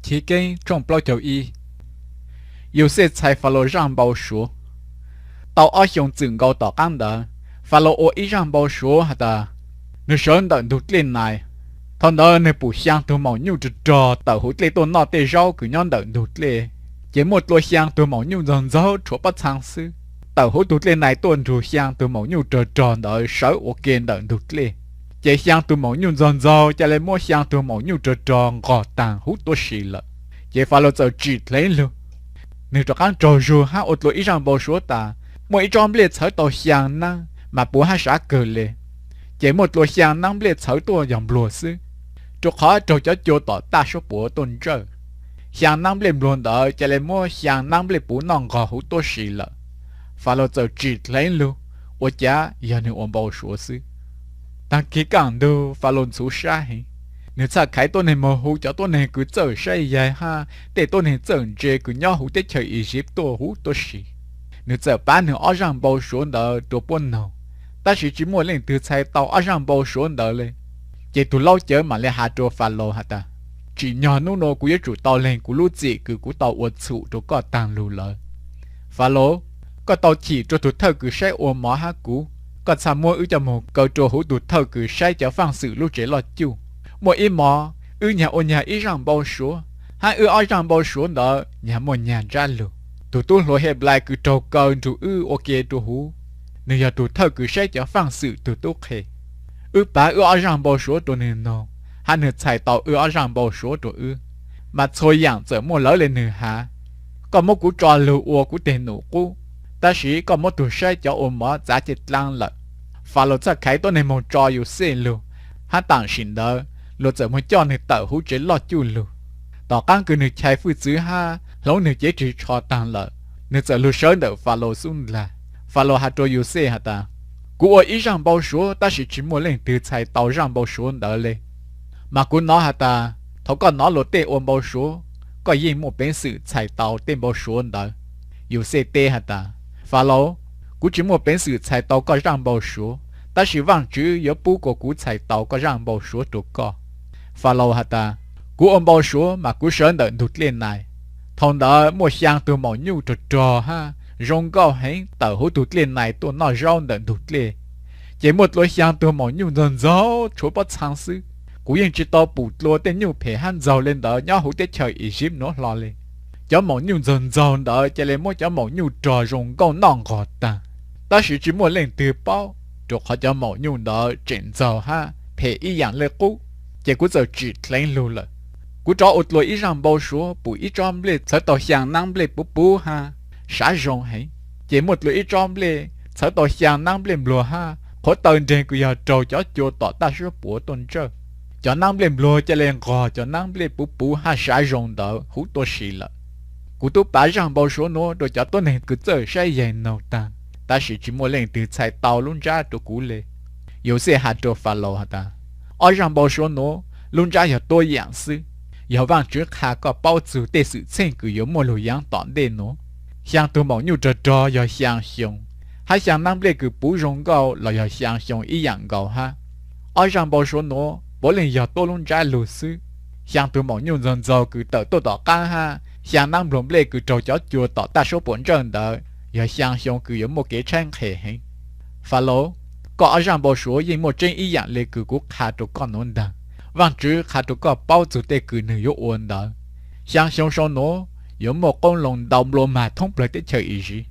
Chivkeeb tshooj plaub caug ib. Yauxej txhais Falaus zaj npau suav. Tau ob xyoos txwm nkaus tom qab ntawd, Falaus ua ib zaj npau suav has tas, nws sawv ntawm ntug dlej Nais. Thaum ntawd nws pum xyaa tug maum nyuj rog rog tawm huv dlej tuaj noj tej zaub kws nyob ntawm ntug dlej, ces muaj dlua xyaa tug maum nyuj ntxaug ntxaug rhuav pob txhab xwb, tawm huv tug dlej Nais tuaj nrug xyaa tug maum nyuj rog rog ntawd sawv ua ke ntawm ntug dlej. Ces xyaa tug maum nyuj ntxaug ntxaug ca le muab xyaa tug maum nyuj rog rog nqos taag huv tuab si lawm. Ces Falaus txawm tsim dleev lug, nws rov qaab raug zug hab ua dlua ib zaj npau suav tas, muaj ib tsob nplej txhawv tau xyaa naab mas puv hab sav kawg le. Ces muaj dlua xyaa naab nplej txhawv tuaj yog npluag xwb, rua qhov raug cov cua tom taj suab puam tuaj ntsawj. Xyaa naab nplej npluag ntawd ca le muab xyaa naab nplej puv noj nqos huv tuab si lawm. Falaus txawm tsim dleev lug, ua cav yog nwg ua npau suav xwb. Taag kig kaaj ntug Falaus ntxhuv sab heev, nwg txhaj khaiv tuab neeg moog hu cov tuab neeg kws txawj saib yaig hab tej tuab neeg txawj ntse kws nyob huv teb chaws Iziv tuaj huv tuab si. Nwg txawm pav nwg ob zaj npau suav ntawd rua puab noog, tab sis tsi muaj leej twg txhais tau ob zaj npau suav ntawd le. Ces tug laub cawv mam le has rua Falaus has tas, tsim nyog nub nua kuv yuav tsum tau leeg kuv lub txim kws kuv tau ua txhum rua koj taag lug lawm. Falaus, koj tau chim rua tug thawj kws saib ua mov hab kuv, koj txhaj muab wb coj moog kaw rua huv tug thawj kws saib cov faaj xwm lub tsev loj cuj. Muaj ib mov, wb nyag ua nyag ib zaj npau suav, hab wb ob zaj npau suav ntawd nyag muaj nyag ntsab lug. Tug tub hluas Henplais kws raug kaw nrug wb ua ke rua huv, nwg yog tug thawj kws saib cov faaj xwm tug tub qhe. Wb pav wb ob zaj npau suav rua nwg noog, hab nwg txhais tau wb ob zaj npau suav rua wb, mas txhua yaam txawm muaj lawv le nwg has. Koj muab kuv tso lug ua kuv teg num qub, tab sis koj muab tug saib cov ua mov txav cev dlaab lawm. Falaus txhaj khaiv tuab neeg moog tso Yauxej lug, hab taam sim ntawd luag txawm moog coj nwg tawm huv tsev loj cuj lug. Tom qaab kws nwg chais fwj txwv hab hloov nwg cev rig tsho taag lawm, nwg txawm lug sawv ntawm Falaus xub ntag. Falaus has rua Yauxej has tas, kuv ua ib zaj npau suav tab sis tsi muaj leej twg txhais tau zaj npau suav ntawd le. Mas kuv nov has tas thaum koj nov luag tej ua npau suav, koj yeej muaj peev xwm txhais tau tej npau suav ntawd. Yauxej teb has tas, Falaus, kuv tsi muaj peev xwm txhais tau koj zaj npau suav, tab sis Vaajtswv yuav pub kuas kuv txhais tau koj zaj npau suav rua koj. Falaus has tas, kuv ua npau suav mas kuv sawv ntawm ntug dlej Nais. Thaum ntawd muaj xyaa tug maum nyuj rog rog hab zoo nkauj heev tawm huv tug dlej Nais tuaj noj zaub ntawm ntug dlej. Ces muaj dlua xyaa tug maum nyuj ntxaug ntxaug tshuav pob txhaa xwb. Kuv yeej tsi tau pum dlua tej nyuj phem hab ntxaug le ntawd nyob huv teb chaws Iziv nuav hlo le. Cov maum nyuj ntxaug ntxaug ntawd ca le muab cov maum nyuj rog zoo nkauj noj nqos taag, tab sis tsi muaj leej twg paub, rua qhov cov maum nyuj ntawd tseem ntxaug hab phem ib yaam le qub. Ces kuv txawm tsim dleev lug lawm. Kuv rov ua dlua ib zaj npau suav pum ib tsob nplej txhawv tau xyaa naab nplej puv puv hab sav zoo heev. Ces muaj dlua ib tsob nplej txhawv tau xyaa naab nplej npluag hab qhuav taw nreeg kws yog raug cov cua tom taj suab puam tuaj ntsawj. Cov naab nplej npluag ca le nqos cov naab nplej puv puv hab sav zoo ntawd huv tuab si lawm. Kuv tub pav zaj npau suav nuav rua cov tuab neeg kws txawj saib yaig noog taag, tab sis tsi muaj leej twg txhais tau lub ntsab rua kuv le. Yauxej has rua Falaus has tas, ob zaj npau suav nuav lub ntsab yog tuab yaam xwb, yog Vaajtswv qha koj paub txug tej xwm txheej kws yuav muaj lug yaav tom ntej nuav. Xyaa tug maum nyuj rog rog yog xyaa xyoo, hab xyaa naab nplej kws puv zoo nkauj los yog xyaa xyoo ib yaam nkaus hab. Ob zaj npau suav nuav puav leej yog tuab lub ntsab lug xwb. Xyaa tug maum nyuj ntxaug ntxaug kws tawm tuaj tom qaab hab xyaa naab npluag nplej kws raug cov cua tom taj suab puam ntsawj ntawd yog xyaa xyoo kws yuav muaj kev tshaib nqhes heev. Falaus, koj ob zaj npau suav yeej muaj tseeb ib yaam le kws kuv qha rua koj nuav ntaag. Vaajtswv qha rua koj paub txug tej kws nwg yuav ua ntawd. Xyaa xyoo sau nuav yuav muaj qoob loo ntau nplua mag thoob plawg teb chaws Iziv.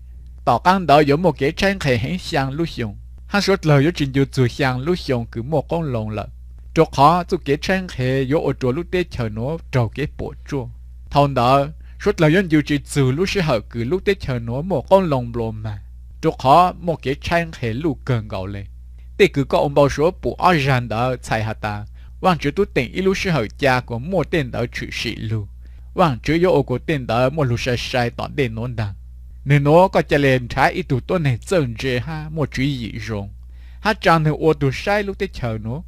Tom qaab ntawd yuav muaj kev tshaib nqhes heev xyaa lub xyoo, hab suav dlawg yuav tsi ncu txug xyaa lub xyoo kws muaj qoob loo lawm, rua qhov txuj kev tshaib nqhes yuav ua rua lub teb chaws nuav raug kev puam tsuaj. Thaum ntawd suav dlawg yuav ncu tsi txug lub sij hawm kws lub teb chaws nuav muaj qoob loo nplua mag, rua qhov muaj kev tshaib nqhes luj kawg nkaus le. Tej kws koj ua npau suav pum ob zaj ntawd txhais has tas Vaajtswv tub teem ib lub sij hawm ca kuas muaj tej ntawd tshwm sim lug. Vaajtswv yuav ua kuas tej ntawd muaj lug sai sai tom ntej nuav ntaag. Nwg nuav koj ca le nrhav ib tug tuab neeg txawj ntse hab muaj tswv yim zoo, hab tsaa nwg ua tug saib lub teb chaws nuav.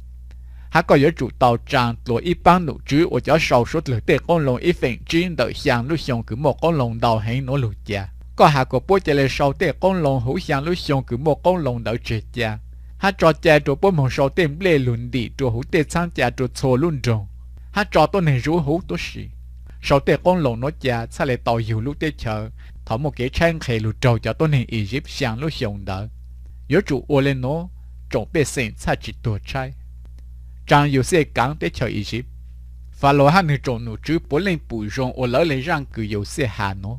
Hab koj yuav tsum tau tsaa dlua ib paab nom tswv ua cov sau suav dlawg tej qoob loo ib feem tsib ntawm xyaa lub xyoo kws muaj qoob loo ntau heev nuav lug ca. Koj has kuas puab ca le sau tej qoob loo huv xyaa lub xyoo kws muaj qoob loo ntawd tseg ca, hab tso cai rua puab moog sau tej nplej lug ntim rua huv tej txhaab ca rua txhua lub nroog, hab tso tuab neeg zuv huv tuab si. sau tej qoob loo nuav ca txhaj le tau yug lub teb chaws thaum muaj kev tshaib nqhis lug raug cov tuab neeg Iziv xyaa lub xyoo ntawd. Yuav tsum ua le nuav tsoom pej xeem txhaj tsi tuag tshaib. Tsaa Yauxej kaav teb chaws Iziv. Falaus hab nwg tsoom nom tswv puav leej pum zoo ua lawv le zaaj kws Yauxej has nuav,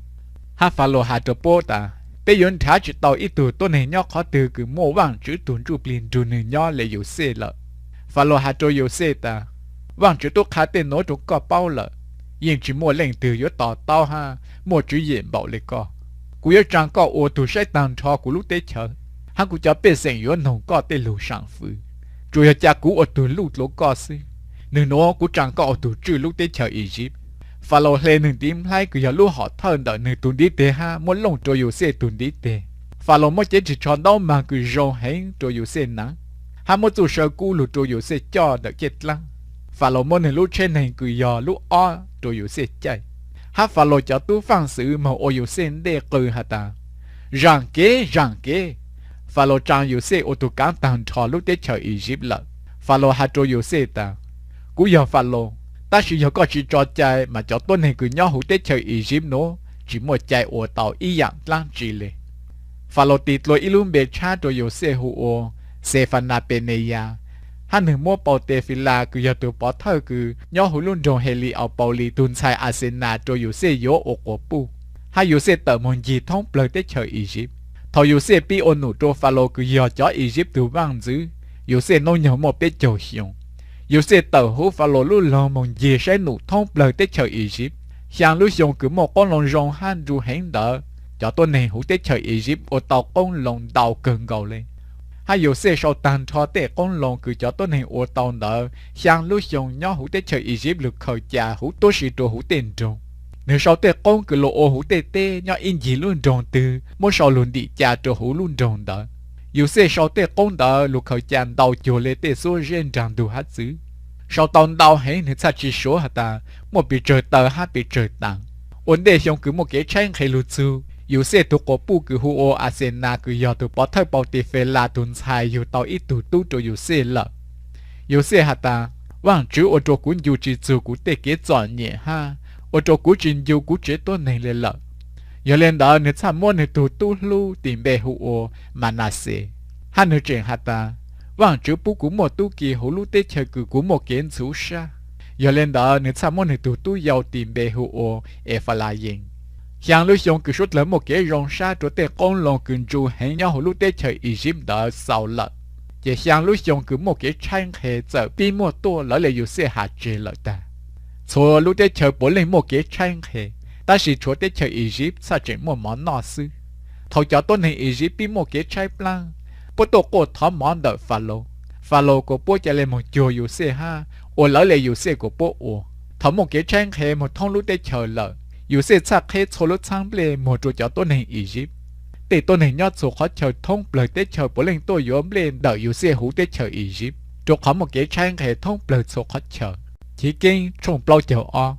hab Falaus has rua puab tas, Peb yuav nrhav tsi tau ib tug tuab neeg nyob qhov twg kws muaj Vaajtswv tug Ntsujplig nrug nwg nyob le Yauxej lawm. Falaus has rua Yauxej tas, Vaajtswv tub qha tej nuav rua koj paub lawm, yeej tsi muaj leej twg yuav to taub hab muaj tswv yim npaum le koj. Kuv yuav tsaa koj ua tug saib taag nrho kuv lub teb chaws, hab kuv cov pej xeem yuav noog koj tej lug saam fwv. Tsuas yog ca kuv ua tug luj dlua koj xwb, nwg nuav kuv tsaa koj ua tug tswj lub teb chaws Iziv. Falaus hle nwg ntiv nplhaib kws yog lub hom thawj ntawm nwg tug ntiv teg hab muab looj rua Yauxej tug ntiv teg. Falaus muab cev ris tsho ntaub mag kws zoo heev rua Yauxej naav, hab muab txuj saw kub lug rua Yauxej coj ntawm ceeb dlaab. Falaus muab nwg lub tsheb neeg kws yog lub ob rua Yauxej caij, hab Falaus cov tub faaj xwv moog ua Yauxej ntej qw has tas, Zaam kev, zaam kev! Falaus tsaa Yauxej ua tug kaav taag nrho lub teb chaws Iziv lawm. Falaus has rua Yauxej tas, Kuv yog Falaus, tab sis yog koj tsi tso cai mas cov tuab neeg kws nyob huv teb chaws Iziv nuav tsi muaj cai ua tau ib yaam dlaab tsi le. Falaus tis dlua ib lub npe tshab rua Yauxej hu ua Xefanapeeneyas, hab nwg muab Pautefila kws yog tug pov thawj kws nyob huv lub nroog Heliaupauli tug ntxhais Axenas rua Yauxej yuav ua quas puj, hab Yauxej tawm moog ncig thoob plawg teb chaws Iziv. Thaus Yauxej pib ua num rua Falaus kws yog cov Iziv tug vaaj ntxwv, Yauxej nub nyoog muaj peb caug xyoo. Yauxej tawm huv Falaus lub loog moog ncig saib num thoob plawg teb chaws Iziv. Xyaa lub xyoo kws muaj qoob loo zoo hab nrug heev ntawd, cov tuab neeg huv teb chaws Iziv ua tau qoob loo ntau kawg nkaus le. Hab Yauxej sau taag nrho tej qoob loo kws cov tuab neeg ua tau ntawd xyaa lub xyoo nyob huv teb chaws Iziv lug khaws ca huv tuab si rua huv tej nroog. Nwg sau tej qoob kws luas ua huv tej teb nyob ib ncig lub nroog twg muab sau lug ntim ca rua huv lub nroog ntawd. Yauxej sau tej qoob ntawd lug khaws ca ntau cuag le tej xuab zeb nraag ntug hab txwv. Sau tau ntau heev nwg txhaj tsi suav has tas muaj pes tsawg taw hab pes tsawg taam. Ua ntej xyoo kws muaj kev tshaib nqhis lug txug, Yauxej tug quas puj kws hu ua Axenas kws yog tug pov thawj Pautefela tug ntxhais yug tau ib tug tub rua Yauxej lawm. Yauxej has tas, Vaajtswv ua rua kuv ncu tsi txug kuv tej kev txom nyem hab ua rua kuv tsi ncu kuv tsev tuab neeg le lawm. Yog le ntawd nwg txhaj muab nwg tug tub hlub tis npe hu ua Manaxes, hab nwg tseem has tas, Vaajtswv pub kuv muaj tub ki huv lub teb chaws kws kuv muaj kev ntxhuv sab. Yog le ntawd nwg txhaj muab nwg tug tub yau tis npe hu ua Efalayees. Xyaa lub xyoo kws suav dlawg muaj kev zoo sab rua tej qoob loo kws nrug heev nyob huv lub teb chaws Iziv ntawd xaus lawm, ces xyaa lub xyoo kws muaj kev tshaib nqhis txawm pib muaj tuaj lawv le Yauxej has tseg lawm tag. Txhua lub teb chaws puav leej muaj kev tshaib nqhis, tab sis tshuav teb chaws Iziv txhaj tseem muaj mov noj xwb. Thaus cov tuab neeg Iziv pib muaj kev tshaib plaab, puab tuaj quaj thov mov ntawm Falaus. Falaus kuas puab ca le moog cuag Yauxej hab ua lawv le Yauxej kuas puab ua. Thaus muaj kev tshaib nqhis moog thoob lub teb chaws lawm, Yauxej txhaj qheb txhua lub txhaab nplej muag rua cov tuab neeg Iziv. Tej tuab neeg nyob txhua qhov chaw thoob plawg teb chaws puav leej tuaj yuav nplej ntawm Yauxej huv teb chaws Iziv, rua qhov muaj kev tshaib nqhis thoob plawg txhua qhov chaw. Chiv Keeb tshooj plaub caug ob,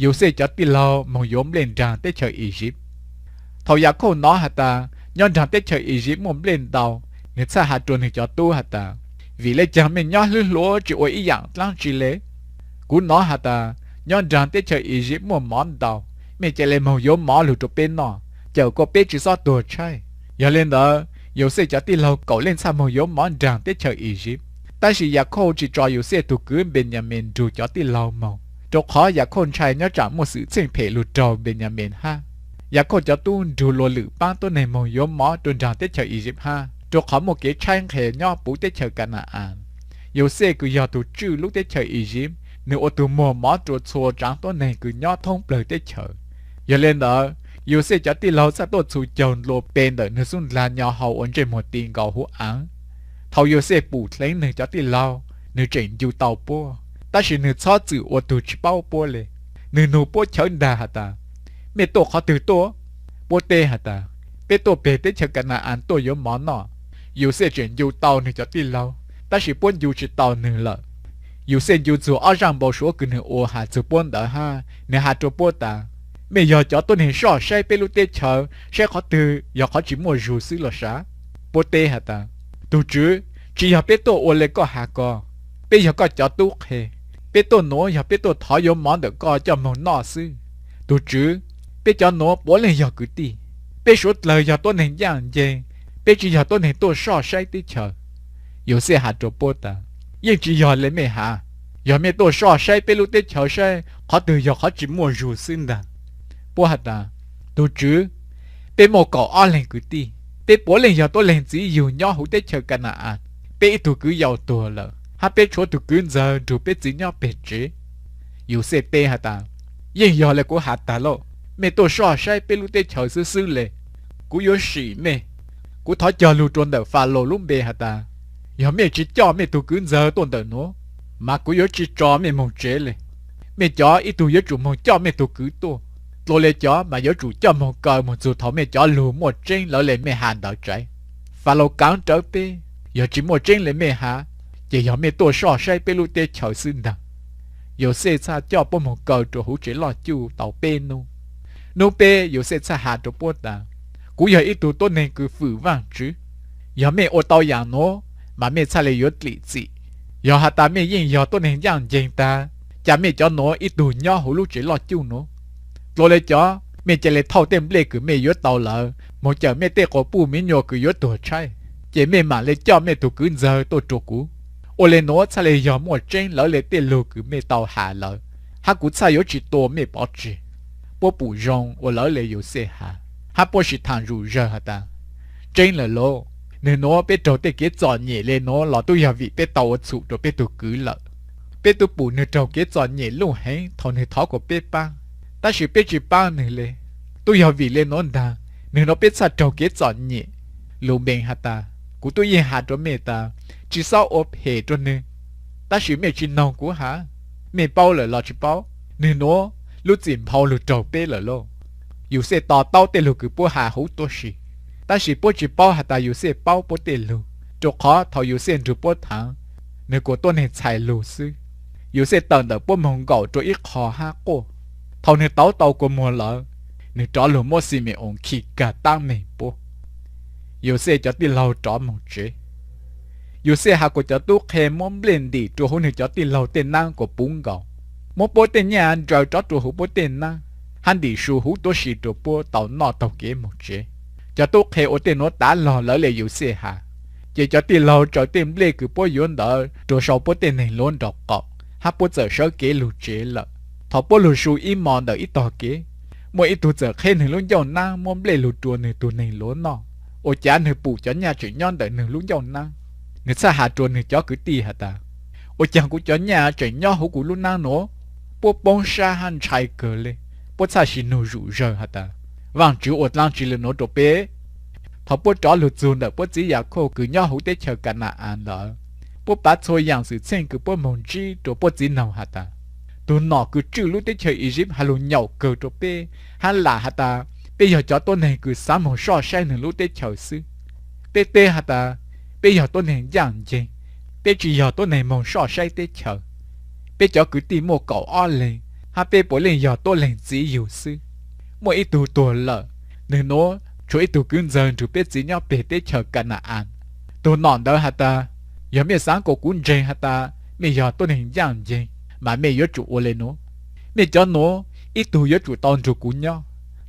Yauxej cov tij laug moog yuav nplej nraag teb chaws Iziv. Thaus Yakhauj nov has tas nyob nraag teb chaws Iziv muaj nplej ntau, nwg txhaj has rua nwg cov tub has tas, Vim le caag mej nyob hlwb hluas tsi ua ib yaam dlaab tsi le? Kuv nov has tas nyob nraag teb chaws Iziv muaj mov ntau, mej ca le moog yuav mov lug rua peb noj, cawm kuas peb tsi xob tuag tshaib. Yog le ntawd, Yauxej cov tij laug kaum leej txhaj moog yuav mov nraag teb chaws Iziv. Tab sis Yakhauj tsi tso Yauxej tug kwv Npeyamees nrug cov tij laug moog, rua qhov Yakhauj ntshai nyob tsaam muaj xwm txheej phem lug raug Npeyamees hab. Yakhauj cov tub nrug luas lwm paab tuab neeg moog yuav mov rua nraag teb chaws Iziv hab, rua qhov muaj kev tshaib nqhis nyob puv teb chaws Ka na-as. Yauxej kws yog tug tswj lub teb chaws Iziv, nwg ua tug muag mov rua txhua tsaav tuab neeg kws nyob thoob plawg teb chaws. Yog le ntawd, Yauxej cov tij laug txhaj tuaj txhus caug ntlua pe ntawm nwg xub ndlag nyo hau ua ntsej muag ti nkaus huv aav. Thaus Yauxej pum dleev nwg cov tij laug, nwg tseem ncu tau puab, tab sis nwg txhob txwm ua tug tsi paub puab le. Nwg nug puab chawv ntaag has tas, Mej tuaj qhov twg tuaj? Puab teb has tas, Peb tuaj peg teb chaws Ka na-as tuaj yuav mov noj. Yauxej tseem ncu tau nwg cov tij laug, tab sis puab ncu tsi tau nwg lawm. Yauxej ncu txug ob zaaj npau suav kws nwg ua has txug puab ntawd hab nwg has rua puab tas, Mej yog cov tuab neeg soj saib peb lub teb chaws saib qhov twg yog qhov tsi muaj zug xwb los sav? Puab teb has tas, Tug Tswv, tsi yog peb tuaj ua le koj has ko. Peb yog koj cov tub qhe, Peb tuaj nuav yog peb tuaj thov yuav mov ntawm koj coj moog noj xwb. Tug tswv, peb cov nuav puav leej yog kwv tij. Peb suav dlawg yog tuab neeg ncaaj nceeg, peb tsi yog tuab neeg tuaj soj saib teb chaws. Yauxej has rua puab tas, Yeej tsi yog le mej has. Yog mej tuaj soj saib peb lub teb chaws saib qhov twg yog qhov tsi muaj zug xwb ntag. Puab has tas, Tug tswv, peb muaj kaum ob leeg kwv tij. Peb puav leej yog tuab leeg txiv yug nyob huv teb chaws Ka na-as. Peb ib tug kwv yau tuag lawm, hab peb tshuav tug kwv ntxawg nrug peb txiv nyob peg tsev. Yauxej teb has tas, Yeej yog le kuv has tag lauj. Mej tuaj soj saib peb lub teb chaws xwb xwb le. Kuv yuav sim mej. Kuv thov cog lug rua ntawm Falaus lub npe has tas, yog mej tsi coj mej tug kwv ntxawg tuaj ntawm nuav, mas kuv yuav tsi tso mej moog tsev le. Mej cov ib tug yuav tsum moog coj mej tug kwv tuaj. Dlua le cov mas yuav tsum coj moog kaw moog txug thaus mej cov lug muaj tseeb lawv le mej has ntawd tsaiv. Falaus kaav rawv peb, yog tsi muaj tseeb le mej has, ces yog mej tuaj soj saib peb lub teb chaws xwb ntag. Yauxej txhaj coj puab moog kaw rua huv tsev loj cuj tau peb nub. Nub peb Yauxej txhaj has rua puab tas, Kuv yog ib tug tuab neeg kws fwm Vaajtswv. Yog mej ua tau yaam nuav, mas mej txhaj le yuav dlim txim. Yog has tas mej yeej yog tuab neeg ncaaj nceeg tag, ca mej cov nuav ib tug nyob huv lub tsev loj cuj nuav. Dlua le cov, mej ca le thauj tej nplej kws mej yuav tau lawm moog cawm mej tej quas puj miv nyuas kws yuav tuag tshaib, ces mej maam le coj mej tug kwv ntxawg tuaj rua kuv. Ua le nuav txhaj le yog muaj tseeb lawv le tej lug kws mej tau has lawm, hab kuv txhaj yuav tsi tua mej pov tseg. Puab pum zoo ua lawv le Yauxej has, hab puab sim thaam zug zawg has tas, Tseeb lawm lauj, nwg nuav peb raug tej kev txom nyem le nuav los tub yog vim peb tau ua txhum rua peb tug kwv lawm. Peb tub pum nwg raug kev txom nyem luj heev thaus nwg thov kuas peb paab, tab sis peb tsi paab nwg le. Tub yog vim le nuav ntag, nwg nuav peb txhaj raug kev txom nyem. Lunvees has tas, Kuv tub yeej has rua mej tas, tsi xob ua phem rua nwg, tab sis mej tsi noog kuv has. Mej paub lawm los tsi paub, nwg nuav lub txim nphau lug raug peb lawm lauj. Yauxej to taub tej lug kws puab has huv tuab si, tab sis puab tsi paub has tas Yauxej paub puab tej lug, rua qhov thaus Yauxej nrug puab thaav, nwg kuas tuab neeg txhais lug xwb. Yauxej tawm ntawm puab moog nkaum rua ib qho hab quaj. Thaus nwg tauv tau kua muag lawm, nwg rov lug muab Xime-oos khi kag taab meeg puab. Yauxej cov tij laug rov moog tsev. Yauxej has kuas cov tub qhe muab nplej ntim rua huv nwg cov tij laug tej naab kuas puv nkaus, muab puab tej nyaj nraws rov rua huv puab tej naab, hab ntim su huv tuab si rua puab tau noj taug kev moog tsev. Cov tub qhe ua tej nuav tav log lawv le Yauxej has, ces cov tij laug tsaws tej nplej kws puab yuav ntawd rua sau puab tej neeg luav nraum qaum, hab puab txawm sawv kev lug tsev lawm. Thaus puab lug su ib mos ntawm ib tog kev, muaj ib tug txawm qheb nwg lub ncauj naab muab nplej lug rua nwg tug neeg luav noj. Ua cav nwg pum cov nyaj tseem nyob ntawm nwg lub ncauj naab, nwg txhaj has rua nwg cov kwv tij has tas, Ua caag kuv cov nyaj tseem nyob huv kuv lub naab nuav? Puab poob sab hab ntshai kawg le. Puab txhaj sim nug zug zawg has tas, Vaajtswv ua dlaab tsi le nuav rua peb? Thaus puab rov lug txug ntawm puab txiv Yakhauj kws nyob huv teb chaws Ka na-as ntawd, puab pav txhua yaam xwm txheej kws puab moog ntsib rua puab txiv noog has tas, Tug nom kws tswj lub teb chaws Iziv has lug nyaum kawg rua peb, hab lam has tas peb yog cov tuab neeg kws xaav moog soj saib nwg lub teb chaws xwb. Peb teb has tas peb yog tuab neeg ncaaj nceeg, peb tsi yog tuab neeg moog soj saib teb chaws. Peb cov kwv tij muaj kaum ob leeg, hab peb puav leej yog tuab leeg txiv yug xwb. Muaj ib tug tuag lawm, nwg nuav tshuav ib tug kwv ntxawg nrug peb txiv nyob peg teb chaws Ka na-as. Tug nom ntawd has tas, Yog mej xaav kuas kuv ntseeg has tas mej yog tuab neeg ncaaj nceeg, mas mej yuav tsum ua le nuav. Mej cov nuav ib tug yuav tsum tau nrug kuv nyob.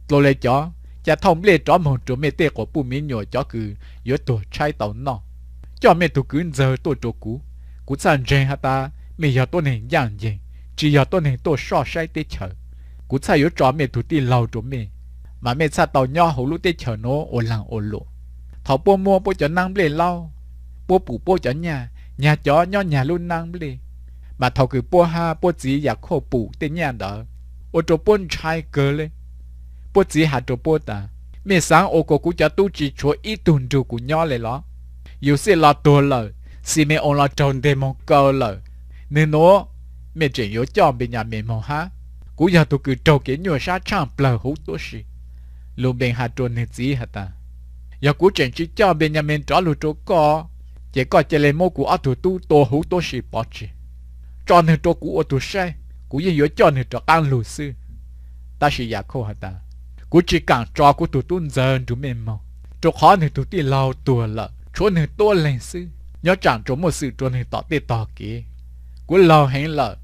Dlua le cov, ca thauj nplej rov moog rua mej tej quas puj miv nyuas cov kws yuav tuag tshaib tau noj. Coj mej tug kwv ntxawg tuaj rua kuv, kuv txhaj ntseeg has tas mej yog tuab neeg ncaaj nceeg, tsi yog tuab neeg tuaj soj saib teb chaws. Kuv txhaj yuav tso mej tug tij laug rua mej, mas mej txhaj tau nyob huv lub teb chaws nuav ua laag ua luam. Thaus puab muab puab cov naab nplej laub, puab pum puab cov nyaj, nyag cov nyob nyag lub naab nplej, mas thaus kws puab hab puab txiv Yakhauj pum tej nyaj ntawd, ua rua puab ntshai kawg le. Puab txiv has rua puab tas, Mej xaav ua kuas kuv cov tub tsi tshuav ib tug nrug kuv nyob le los? Yauxej los tuag lawm, Xime-oos los raug nteg moog kaw lawm, nwg nuav mej tseem yuav coj Npeyames moog hab? Kuv yog tug kws raug kev nyuaj sab tshaaj plawg huv tuab si. Lunvees has rua nwg txiv has tas, Yog kuv tseem tsi coj Npeyames rov lug rua koj, ces koj ca le muab kuv ob tug tub tua huv tuab si pov tseg. Tso nwg rua kuv ua tug saib, kuv yeej yuav coj nwg rov qaab lug xwb. Tab sis Yakhauj has tas, Kuv tsi kaam tso kuv tug tub ntxawg nrug mej moog, rua qhov nwg tug tij laug tuag lawm, tshuav nwg tuab leeg xwb, nyob tsaam tsuas muaj xwm rua nwg tom tej tog kev. Kuv laug heev lawm,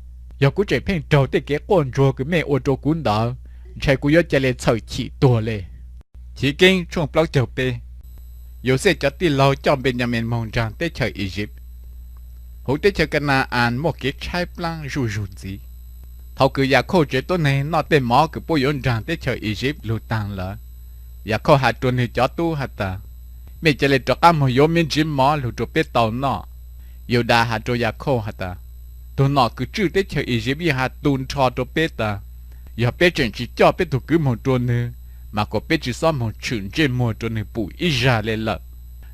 Yog kuv tseem pheej raug tej kev quaj ntsuag kws mej ua rua kuv ntawd, ntshai kuv yuav ca le txhawm chim tuag le. Chiv Keeb tshooj plaub caug peb. Yauxej cov tij laug coj Npeenyamees moog nraag teb chaws Iziv. Huv teb chaws Ka na-as muaj kev tshaib plaab zuj zug ntxiv. Thaus kws Yakhauj tsev tuab neeg noj tej mov kws puab yuav nraag teb chaws Iziv lug taag lawm, Yakhauj has rua nwg cov tub has tas, Mej ca le rov qaab moog yuav miv ntsiv mov lug rua peb tau noj. Yudas has rua Yakhauj has tas, Tug nom kws tswj teb chaws Iziv yeej has tu nrho rua peb tas, yog peb tseem tsi coj peb tug kwv moog rua nwg, mas kuas peb tsi xob moog tshwm ntsej muag rua nwg pum ib zag le lawm.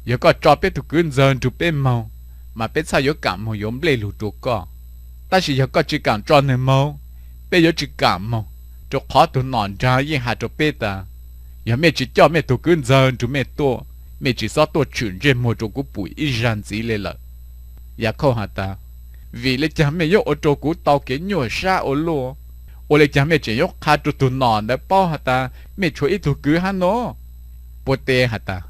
Yog koj tso peb tug kwv ntxawg nrug peb moog, mas peb txhaj yuav kaam moog yuav nplej lug rua koj. Tab sis yog koj tsi kaam tso nwg moog, peb yuav tsi kaam moog, rua qhov tug nom nraag yeej has rua peb tas, yog mej tsi coj mej tug kwv ntxawg nrug mej tuaj, mej tsi xob tuaj tshwm ntsej muag rua kuv pum ib zag ntxiv le lawm. Yakhauj has tas, Vim le caag mej yuav ua rua kuv tau kev nyuaj sab ua luaj? Ua le caag mej tseem yuav qha rua tug nom ntawd paub has tas mej tshuav ib tug kwv hab nuav? Puab teb has tas,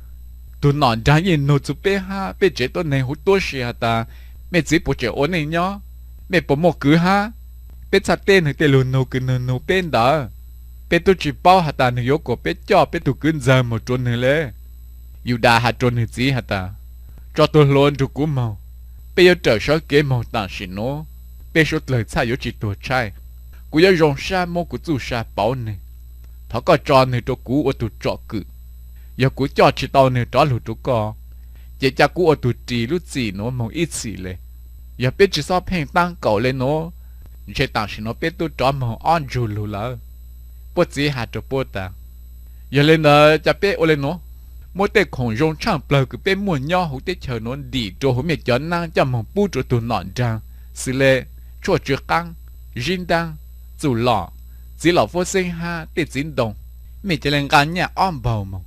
Tug nom nraag yeej nug txug peb hab peb tsev tuab neeg huv tuab si has tas, mej txiv puas tseem ua neej nyob, mej puas muaj kwv hab? Peb txhaj teb nwg tej lug nug kws nwg nug peb ntawd. Peb tub tsi paub has tas nwg yuav kuas peb coj peb tug kwv ntxawg moog rua nwg le. Yudas has rua nwg txiv has tas, Tso tug hluas nrug kuv moog, peb yuav rawm sawv kev moog taam sim nuav, peb suav dlawg txhaj yuav tsi tuag tshaib. Kuv yuav zoo sab muab kuv txuj sa pauv nwg. Thov koj tso nwg rua kuv ua tug tsom kwm. Yog kuv coj tsi tau nwg rov lug rua koj, ces ca kuv ua tug ris lub txim nuav moog ib txhis le. Yog peb tsi xob pheej taab kaum le nuav, ntshe taam sim nuav peb tub rov moog ob ntsug lug lawm. Puab txiv has rua puab tas, Yog le ntawd ca peb ua le nuav, muab tej khoom zoo tshaaj plawg kws peb muaj nyob huv teb chaws nuav ntim rua huv mej cov naab coj moog pub rua tug nom nraag, xws le tshuaj tsw qaab, zib ntaab, txuj lom, txiv lom fuab xeeb hab tej txiv ntoo. Mej ca le nqaa nyaj ob npaug moog.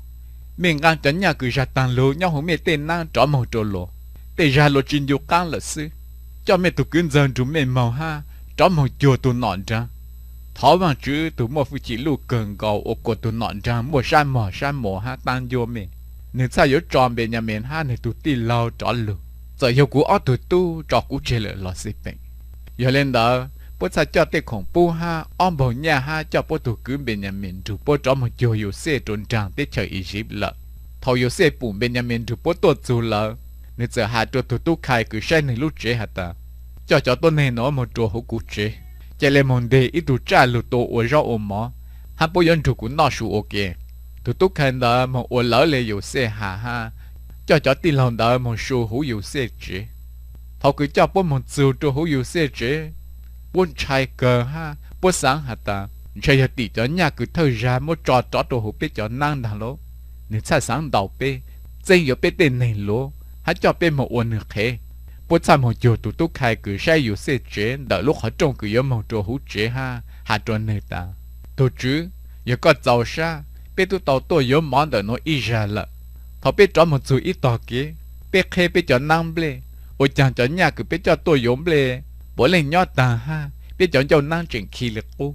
Mej nqaa cov nyaj kws zag taag lug nyob huv mej tej naab rov moog rua luas, tej zag luas tsi ncu qaab lawm xwb. Coj mej tug kwv ntxawg nrug mej moog hab rov moog cuag tug nom nraag. Thov Vaajtswv tug muaj fwj chim luj kawg nkaus ua kuas tug nom nraag muaj sab mog sab muas hab taab ncuab mej, nwg txhaj yuav tso Npeenyamees hab nwg tug tij laug rov lug, txawm yog kuv ob tug tub tso kuv tseg lawm los xij peem. Yog le ntawd puab txhaj coj tej khoom pub hab ob npaug nyaj hab coj puab tug kwv Npeenyamees nrug puab rov moog cuag Yauxej rua nraag teb chaws Iziv lawm. Thaus Yauxej pum Npeenyamees nrug puab tuaj txug lawm, nwg txawm has rua tug tub khai kws saib nwg lub tsev has tas, Coj cov tuab neeg nuav moog rua huv kuv tsev, ca le moog nteg ib tug tsaj lug tua ua zaub ua mov, hab puab yuav nrug kuv noj su ua ke. Tug tub khai ntawd moog ua lawv le Yauxej has hab coj cov tij laug ntawd moog su huv Yauxej tsev. Thaus kws coj puab moog txug rua huv Yauxej tsev, puab ntshai kawg hab puab xaav has tas, Ntshe yog tim cov nyaj kws thawj zag muab tso rov rua huv peb cov naab ntaag lauj. Nwg txhaj xaav ntaus peb, txeeb yuav peb tej neeg luav hab coj peb moog ua nwg qhev. Puab txhaj moog cuag tug tub khai kws saib Yauxej tsev ntawm lub qhov rooj kws yuav moog rua huv tsev hab has rua nwg tas, Tug tswv, yog koj txaus sab, peb tub tau tuaj yuav mov ntawm nuav ib zag lawm. Thaus peb rov moog txug ib tog kev, peb qheb peb cov naab nplej, ua caag cov nyaj kws peb coj tuaj yuav nplej puav leej nyob taag hab peb cov ncauj naab tseem khi le qub.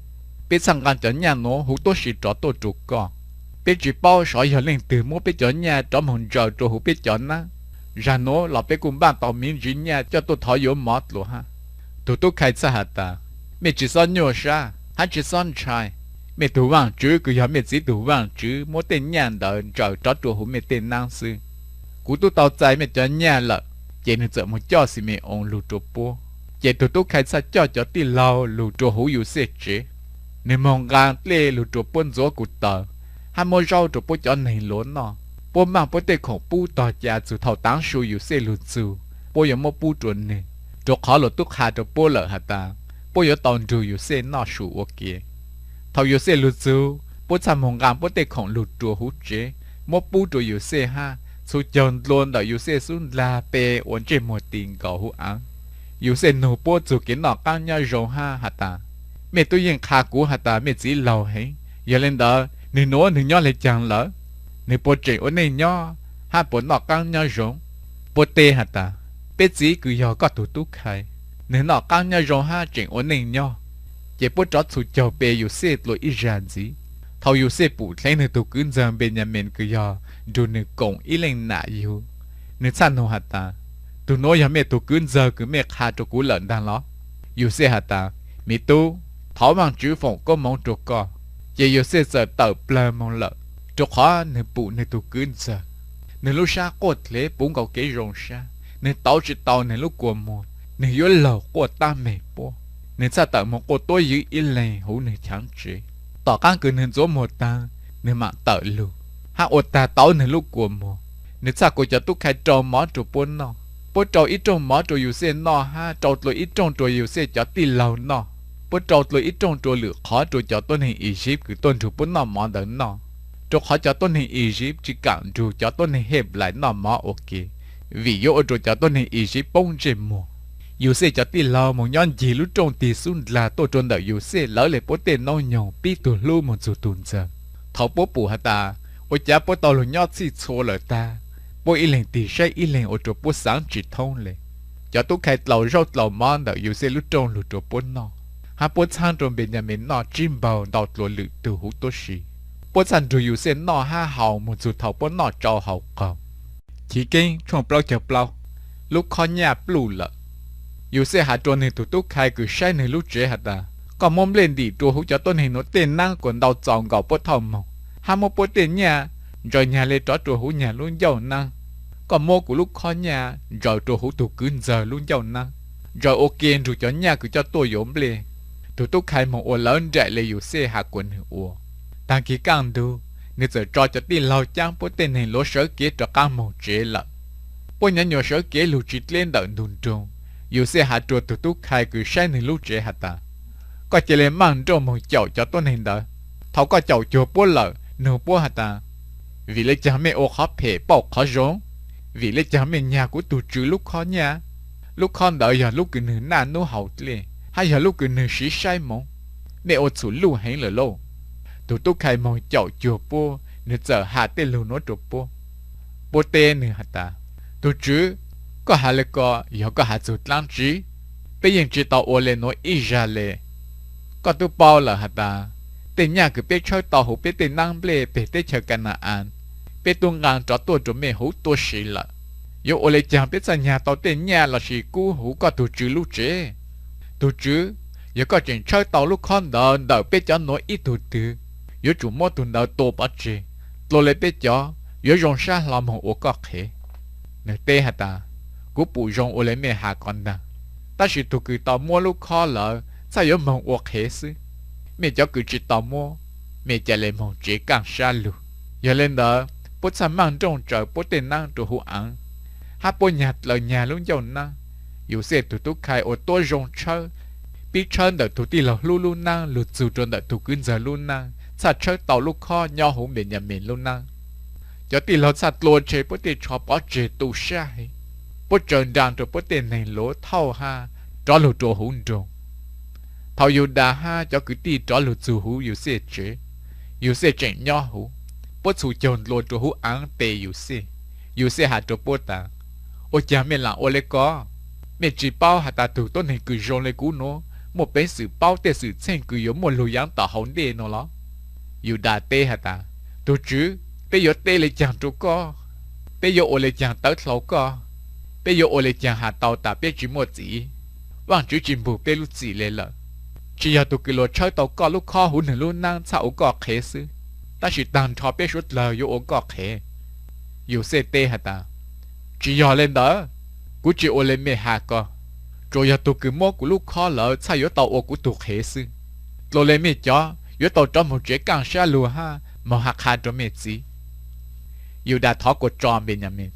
Peb txhaj nqaa cov nyaj nuav huv tuab si rov tuaj rua koj. Peb tsi paub sov yog leej twg muab peb cov nyaj rov moog ntsaws rua huv peb cov naab. Zag nuav los peb kuj npaj tau miv ntsiv nyaj coj tuaj thov yuav mov dlua hab. Tug tub khai txhaj has tas, Mej tsi xob nyuaj sab hab tsi xob ntshai. Mej tug Vaajtswv kws yog mej txiv tug Vaajtswv muab tej nyaj ntawd ntsaws rov rua huv mej tej naab xwb. Kuv tub tau txais mej cov nyaj lawm. Ces nwg txawm moog coj Xime-oos lug rua puab. Ces tug tub khai txhaj coj cov tij laug lug rua huv Yauxej tsev. Nwg moog nqaa dlej lug rua puab ntxuav kuv taws, hab muab zaub rua puab cov neeg luav noj. Puab maaj puab tej khoom pub tog ca txug thaus taav su Yauxej lug txug, puab yuav muab pub rua nwg, rua qhov luas tub qha rua puab lawm has tas, puab yuav tau nrug Yauxej noj su ua ke. Thaus Yauxej lug txug, puab txhaj moog nqaa puab tej khoom lug rua huv tsev, muab pub rua Yauxej hab txhua caug nplua ntawm Yauxej xub ndlag pe ua ntsej muag ti nkaus huv aav. Yauxej nug puab txug kev noj qaab nyob zoo hab has tas, Mej tub yeej qha kuv has tas mej txiv laug heev, yog le ntawd nwg nuav nwg nyob le caag lawm? Nwg puas tseem ua neej nyob hab puas noj qaab nyob zoo? Puab teb has tas, Peb txiv kws yog koj tug tub khai, nwg noj qaab nyob zoo hab tseem ua neej nyob. Ces puab rov txhua caug pe Yauxej dlua ib zag ntxiv. Thaus Yauxej pum dheev nwg tug kwv ntxawg Npeenyamees kws yog nrug nwg koom ib leej nam yug, nwg txhaj nug has tas, Tug nuav yog mej tug kwv ntxawg kws mej qha rua kuv lawm ntaag los? Yauxej has tas, Me tub, thov Vaajtswv foom koob moov rua koj. Ces Yauxej txawm tawm plawg moog lawm, rua qhov nwg pum nwg tug kwv ntxawg. Nwg lub sab quaj dlev puv nkaus kev zoo sab, nwg tauv tsi tau nwg lub kua muag, nwg yuav laug quaj tab meeg puab. Nwg txhaj tawm moog quaj tuab ywv ib leeg huv nwg chaav tsev. Tom qaab kws nwg ntxuav muag taag, nwg maam tawm lug hab ua taag tauv nwg lub kua muag. Nwg txhaj kuas cov tub khai rau mov rua puab noj. Puab rau ib rooj mov rua Yauxej noj hab rau dlua ib rooj rua Yauxej cov tij laug noj. Puab rau dlua ib rooj dlua lwm qhov rua cov tuab neeg Iziv kws tuaj nrug puab noj mov ntawd noj, rua qhov cov tuab neeg Iziv tsi kaam nrug cov tuab neeg Henplais noj mov ua ke, vim yuav ua rua cov tuab neeg Iziv poob ntsej muag. Yauxej cov tij laug moog nyob ncig lub rooj tig xub ndlag tuaj rua ntawm Yauxej lawv le puab tej noob nyoog pib tug hlub moog txug tug ntxawg. Thaus puab pum has tas ua caav puab tau lug nyob txhij txhua lawm taag, puab ib leeg tig saib ib leeg ua rua puab xaav tsi thoob le. Cov tub khai dlaus zaub dlaus mov ntawm Yauxej lub rooj lug rua puab noj, hab puab txhaab rua Npes Nyas Mes noj tsib npaug ntau dlua lwm tug huv tuab si. Puab txhaj nrug Yauxej noj hab haus moog txug thaus puab noj tsau haus qaug. Chiv Keeb tshooj plaub caug plaub. Lub khob nyaj pluj lawm. Yauxej has rua nwg tug tub khai kws saib nwg lub tsev has tas, Koj muab nplej ntim rua huv cov tuab neeg nuav tej naab kuas ntau txaus nkaus puab thauj moog, hab muab puab tej nyaj ntsaws nyag le rov rua huv nyag lub ncauj naab. Koj muab kuv lub khob nyaj ntsaws rua huv tug kwv ntxawg lub ncauj naab, ntsaws ua ke nrug cov nyaj kws coj tuaj yuav nplej. Tug tub khai moog ua lawv nraim le Yauxej has kuas nwg ua. Taag kis kaj ntug, nwg txawm tso cov tij laug caab puab tej neeg luav sawv kev rov qaab moog tsev lawm. Puab nyuam nyuas sawv kev lug tsi dleb ntawm ntug nroog. Yauxej has rua tug tub khai kws saib nwg lub tsev has tas, Koj ca le maaj nrooj moog caum cov tuab neeg ntawd. Thaus koj caum cuag puab lawm, nug puab has tas, Vim le caag mej ua qhov phem pauj qhov zoo? Vim le caag mej nyag kuv tug tswv lub khob nyaj? Lub khob ntawd yog lub kws nwg naj nub haus dlej, hab yog lub kws nwg siv saib moov. Mej ua txhum luj heev lawm lauj. Tug tub khai moog caum cuag puab, nwg txawm has tej lug nuav rua puab. Puab teb nwg has tas, Tug tswv, koj has le ko yog koj has txug dlaab tsi? Peb yeej tsi tau ua le nuav ib zag le. Koj tub paub lawm has tas, tej nyaj kws peb tshawb tau huv peb tej naab nplej peg teb chaws Ka na-as, peb tub nqaa rov tuaj rua mej huv tuab si lawm. Yuav ua le caag peb txhaj nyag tau tej nyaj lossis kub huv koj tug tswv lub tsev? Tug tswv, yog koj tseem tshawb tau lub khob ntawd ntawm peb cov nuav ib tug twg, yuav tsum muab tug ntawd tua pov tseg. Dlua le peb cov, yuav zoo sab hlo moog ua koj qhev. Nwg teb has tas, Kuv pum zoo ua le mej has ko ntaag, tab sis tug kws tau muab lub khob lawm txhaj yuav moog ua qhev xwb. Mej cov kws tsi tau muab, mej ca le moog tsev kaaj sab lug. Yog le ntawd, puab txhaj maaj nrooj tsaws puab tej naab rua huv aav, hab puab nyag dlaws nyag lub ncauj naab. Yauxej tug tub khai ua tuab zoo tshawb, pib tshawb ntawm tug tij laug hlub lub naab lug txug rua ntawm tug kwv ntxawg lub naab, txhaj tshawb tau lub khob nyob huv Npes Nyas Mes lub naab. Cov tij laug txhaj dlua tseg puab tej tsho pov tseg tu sab heev. Puab tsaws nraag rua puab tej neeg luav thauj hab rov lug rua huv nroog. Thaus Yaudas hab cov kwv tij rov lug txug huv Yauxej tsev, Yauxej tseem nyob huv. Puab txhum caug ntlua rua huv aav tes Yauxej. Yauxej has rua puab tas, Ua caag mej laam ua le ko? Mej tsi paub has tas tug tuab neeg kws zoo le kuv nuav muaj peev xwm paub tej xwm txheej kws yuav muaj lug yaav tom hauv ntej nuav los? Yaudas teb has tas, Tug tswv, peb yuav teb le caag rua koj? Peb yuav ua le caag tawv dlhau koj? Peb yuav ua le caag has tau tas peb tsi muaj txiv? Vaajtswv tsi npug peb lub txim le lawm. Tsi yog tug kws luas tshawb tau koj lub khob huv nwg lub naab txhaj ua koj qhev xwb, tab sis taag nrho peb suav dlawg yuav ua koj qhev. Yauxej teb has tas, Tsi yog le ntawd, kuv tsi ua le mej has ko. Tsuas yog tug kws muab kuv lub khob lawm txhaj yuav tau ua kuv tug qhev xwb. Dlua le mej cov yuav tau rov moog tsev kaaj sab lug hab moog has qha rua mej txiv. Yaudas thov kuas tso Npes Nyas Mes.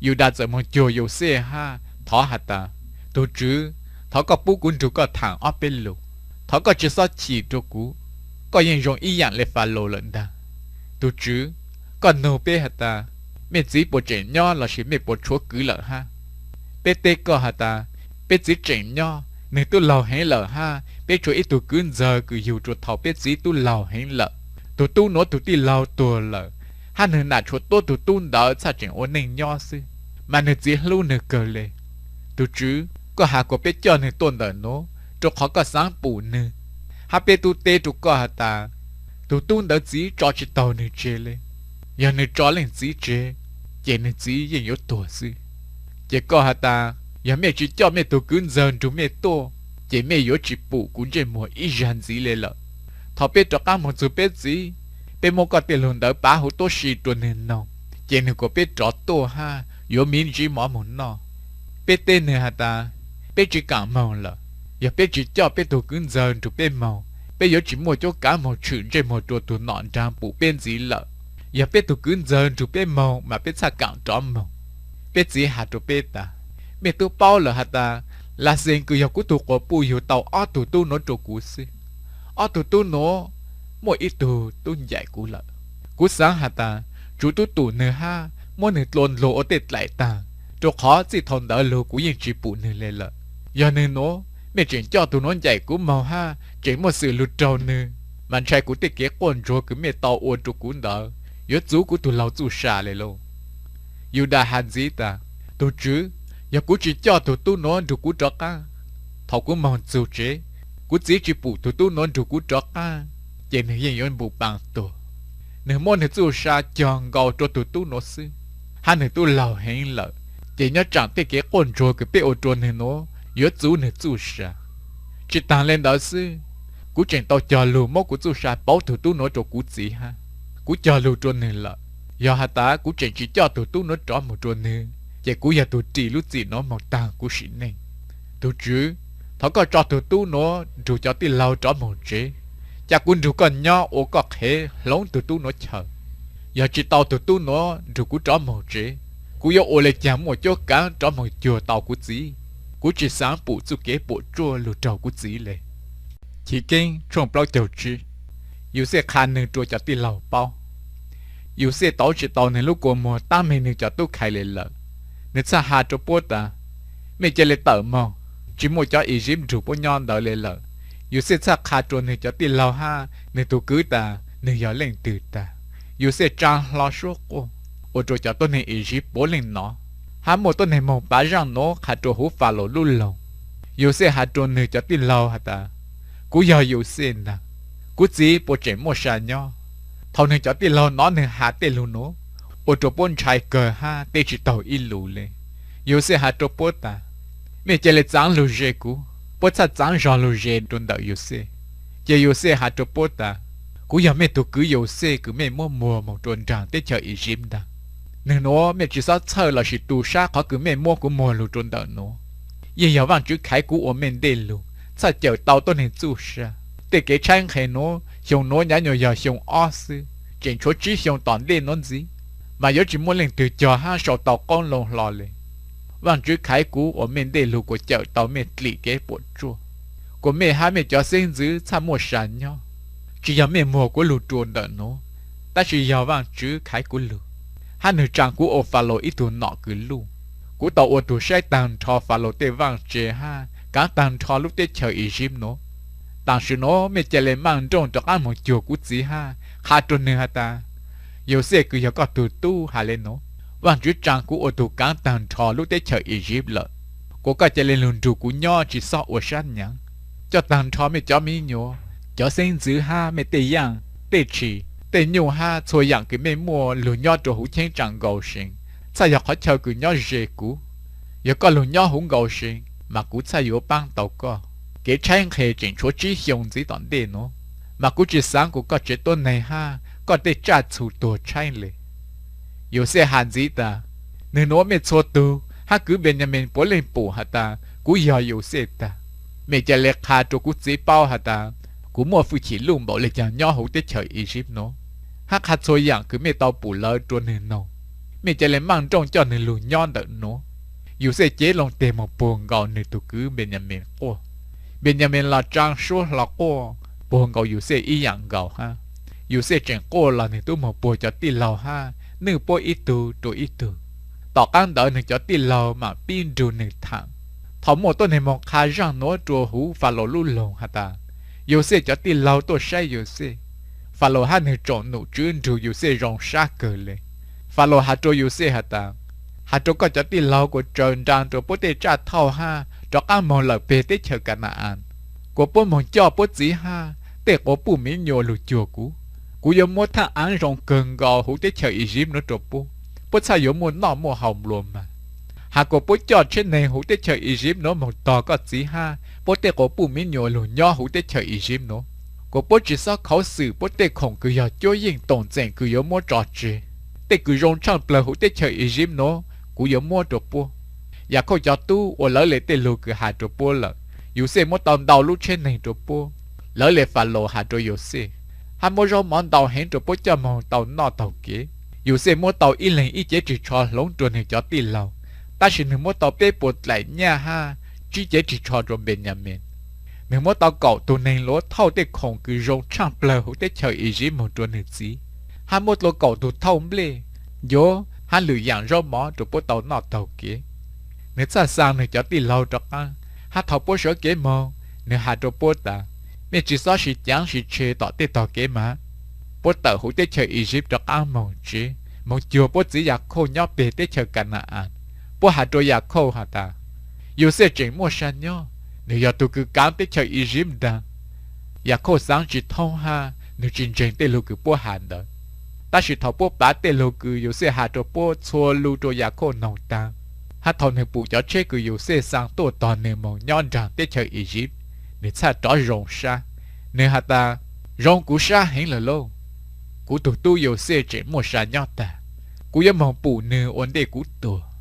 Yaudas txawm moog cuag Yauxej hab thov has tas, Tug tswv, thov koj pub kuv nrug koj thaam ob peb lug. Thov koj tsi xob chim rua kuv. Koj yeej zoo ib yaam le Falaus lawm ntag. Tug tswv, koj nug peb has tas, mej txiv puas tseem nyob lossis mej puas tshuav kwv lawm hab? Peb teb koj has tas, peb txiv tseem nyob, nwg tub laug heev lawm hab peb tshuav ib tug kwv ntxawg kws yug rua thaus peb txiv tub laug heev lawm. Tug tub nuav tug tij laug tuag lawm, hab nwg nam tshuav tuab tug tub ntawd txhaj tseem ua neej nyob xwb, mas nwg txiv hlub nwg kawg le. Tug tswv, koj has kuas peb coj nwg tuaj ntawm nuav rua qhov koj xaav pum nwg, hab peb tub teb rua koj has tas, tug tub ntawd txiv tso tsi taug nwg tseg le. Yog nwg tso leej txiv tseg, ces nwg txiv yeej yuav tuag xwb. Ces koj has tas, yog mej tsi coj mej tug kwv ntxawg nrug mej tuaj, ces mej yuav tsis pum kuv ntsej muag ib zag ntxiv le lawm. Thaum peb rov qaab moog txug peb txiv, peb muab koj tej lug ntawv pav huv tuab si rua nwg noog, ces nwg kuas peb rov tuaj hab yuav miv ntsib mov moog noj. Peb teb nwg has tas, peb tsi kaam moog lawm. Yog peb tsi coj peb tug kwv ntxawg nrug peb moog, peb yuav tsi muaj cuab kaav moog tshwm ntsej muag rua tug nom nraag pum peb ntxiv lawm. Yog peb tug kwv ntxawg nrug peb moog mas peb txhaj kaam rov moog. Peb txiv has rua peb tas, mej tub paub lawm has tas, Laxees kws yog kuv tug quas puj yug tau ob tug tub nuav rua kuv xwb. Ob tug tub nuav muaj ib tug tub ncaim kuv lawm. Kuv xaav has tas, tsuv tub tum nwg hab muab nwg tlua ndlug ua tej dlaim taag, rua qhov txij thaus ntawd lug kuv yeej tsi pum nwg le lawm. Yog nwg nuav, mej tseem coj tug nuav ncaim kuv moog hab tseem muaj xwm lug raug nwg, mas ntshai kuv tej kev quaj ntsuag kws mej tau ua rua kuv ntawd yuav txuv kuv tug laug txuj sa le lauj. Yudas has ntxiv tas, Tug tswv, yog kuv tsi coj tug tub nuav nrug kuv rov qaab, thaus kuv moog txug tsev, kuv txiv tsi pum tug tub nuav nrug kuv rov qaab, ces nwg yeej yuav npum paa tuag. Nwg muab nwg txuj sa cog nkaus rua tug tub nuav xwb, hab nwg tub laug heev lawm, ces nyob tsaam tej kev quaj ntsuag kws peb ua rua nwg nuav yuav txuv nwg txuj sa. Tsi taag le ntawd xwb, kuv tseem tau cog lug muab kuv txuj sa pauv tug tub nuav rua kuv txiv hab. Kuv cog lug rua nwg lawm, yog has tas kuv tseem tsi coj tug tub nuav rov moog rua nwg, ces kuv yog tug ris lub txim nuav moog taag kuv sim neej. Tug tswv, thov koj tso tug tub nuav nrug cov tij laug rov moog tsev, ca kuv nrug koj nyob ua koj qhev hloov tug tub nuav chaw. Yog tsi tau tug tub nuav nrug kuv rov moog tsev, kuv yuav ua le caag muaj cuab kaav rov moog cuag tau kuv txiv. Kuv tsi xaav pum txuj kev puam tsuaj lug raug kuv txiv le. Chiv Keeb tshooj plaub caug tsib. Yauxej qha nwg rua cov tij laug paub. Yauxej tauv tsi tau nwg lub kua muag tab meeg nwg cov tub khais le lawm. Nwg txhaj has rua puab tas, mej ca le tawm moog, tsi muaj cov Iziv nrug puab nyob ntawd le lawm. Yauxej txhaj qha rua nwg cov tij laug hab nwg tug kwv tas nwg yog leej twg tag. Yauxej tsaa hlo suab quaj, ua rua cov tuab neeg Iziv puav leej nov, hab muaj tuab neeg moog pav zaaj nuav qha rua huv Falaus lub loog. Yauxej has rua nwg cov tij laug has tas, kuv yog Yauxej ntag. Kuv txiv puas tseem muaj sa nyob? Thaus nwg cov tij laug nov nwg has tej lug nuav, ua rua puab ntshai kawg hab teb tsi taug ib lus le. Yauxej has rua puab tas, mej ca le txaav lug ze kuv. Puab txhaj txaav zog lug ze rua ntawm Yauxej. Ces Yauxej has rua puab tas, kuv yog mej tug kwv Yauxej kws mej muab muag moog rua nraag teb chaws Iziv ntag. Nwg nuav mej tsi xob txhawj lossis tu sab qhov kws mej muab kuv muag lug rua ntawm nuav. Yeej yog Vaajtswv khaiv kuv ua mej ntej lug txhaj cawm tau tuab neeg txuj sa. Tej kev tshaib nqhe nuav xyoo nuav nyav nyuas yog xyoo ob xwb, tseem tshuav tsib xyoo tom ntej nuav ntxiv, mas yuav tsi muaj leej twg cog hab sau tau qoob loo hlo le. Vaajtswv khaiv kuv ua mej ntej lug kuas cawm tau mej dlim kev puam tsuaj, kuas mej hab mej cov xeeb ntxwv txhaj muaj sa nyob. Tsi yog mej muag kuv lug rua ntawm nuav, tab sis yog Vaajtswv khaiv kuv lug, hab nwg tsaa kuv ua Falaus ib tug nom kws luj. Kuv tau ua tug saib taag nrho Falaus tej vaaj tse hab kaav taag nrho lub teb chaws Iziv nuav. Taam sim nuav mej ca le maaj nrooj rov qaab moog cuag kuv txiv hab qha rua nwg has tas, Yauxej kws yog koj tug tub has le nuav, Vaajtswv tsaa kuv ua tug kaav taag nrho lub teb chaws Iziv lawm, kuas koj ca le lug nrug kuv nyob tsi xob ua sab nyaav. Coj taag nrho mej cov miv nyuas, cov xeeb ntxwv hab mej tej yaaj, tej tshis, tej nyuj hab txhua yaam kws mej muaj lug nyob rua huv cheeb tsaam Nkausees, txhaj yog qhov chaw kws nyob ze kuv. Yog koj lug nyob huv Nkausees mas kuv txhaj yuav paab tau koj. Kev tshaib nqhe tseem tshuav tsib xyoo ntxiv tom ntej nuav, mas kuv tsi xaav kuas koj tsev tuab neeg hab koj tej tsaj txhu tuag tshaib le. Yauxej has ntxiv tas, nwg nuav mej txhua tug hab kwv Npeenyamees puav leej pum has tas kuv yog Yauxej tag. Mej ca le qha rua kuv txiv paub has tas kuv muaj fwj chim luj npaum le caag nyob huv teb chaws Iziv nuav, hab qha txhua yaam kws mej tau pum lawm rua nwg noog. Mej ca le maaj nrooj coj nwg lug nyob ntawm nuav. Yauxej cev loo teg moog puag nkaus nwg tug kwv Npeenyamees quaj. Npeenyamees los tsaa suab hlo quaj puag nkaus Yauxej ib yaam nkaus hab. Yauxej tseem quaj los nwg tub moog puag cov tij laug hab nwj puab ib tug rua ib tug. Tom qaab ntawd nwg cov tij laug maam pib nrug nwg thaam. Thaus muaj tuab neeg moog qha zaaj nuav rua huv Falaus lub loog has tas, Yauxej cov tij laug tuaj saib Yauxej. Falaus hab nwg tsoom nom tswv nrug Yauxej zoo sab kawg le. Falaus has rua Yauxej has tas, has rua koj cov tij laug kuas tsaws nraa rua puab tej tsaj thauj hab rov qaab moog lawm peg teb chaws Ka na-as, kuas puab moog coj puab txiv hab tej quas puj miv nyuas lug cuag kuv. Kuv yuav muab thaaj aav zoo kawg nkaus huv teb chaws Iziv nuav rua puab, puab txhaj yuav muaj noj muaj haus nplua mag. Has kuas puab coj tsheb neeg huv teb chaws Iziv nuav moog tog koj txiv hab puab tej quas puj miv nyuas lug nyob huv teb chaws Iziv nuav, kuas puab tsi xob khuv xim puab tej khoom kws yog cuab yeej toom txeem kws yuav muab tso tseg. Tej kws zoo tshaaj plawg huv teb chaws Iziv nuav kuv yuav muab rua puab. Yakhauj cov tub ua lawv le tej lug kws has rua puab lawm. Yauxej muab tau ntau lub tsheb neeg rua puab. Lawv le Falaus has rua Yauxej, hab muab zaub mov ntau heev rua puab coj moog tau noj taug kev. Yauxej muab tau ib leeg ib cev ris tsho hloov rua nwg cov tij laug, tab sis nwg muab tau peb puas dlaim nyaj hab tsib cev ris tsho rua Npeenyamees. Nwg muab tau kaum tug neeg luav thauj tej khoom kws zoo tshaaj plawg huv teb chaws Iziv moog rua nwg txiv, hab muab dlua kaum tug thauj nplej, ncuav hab lwm yaam zaub mov rua puab tau noj taug kev. Nwg txhaj xaa nwg cov tij laug rov qaab, hab thaus puab sawv kev moog, nwg has rua puab tas, Mej tsi xob sis caav sis tshe tom tej tog kev mas. Puab tawm huv teb chaws Iziv rov qaab moog tsev, moog cuag puab txiv Yakhauj nyob peg teb chaws Ka na-as. Puab has rua Yakhauj has tas, Yauxej tseem muaj sa nyob, nwg yog tug kws kaav teb chaws Iziv nraag. Yakhauj xaav tsi thoob hab nwg tsi ntseeg tej lug kws puab has ntawd. Tab sis thaus puab pav tej lug kws Yauxej has rua puab txhua lug rua Yakhauj noog taag, hab thaus nwg pum cov tsheb kws Yauxej xaa tuaj tog nwg moog nyob nraag teb chaws Iziv, nwg txhaj rov zoo sab. Nwg has tas, Zoo kuv sab heev lawm lauj! Kuv tug tub Yauxej tseem muaj sa nyob taag. Kuv yuav moog pum nwg ua ntej kuv tuag.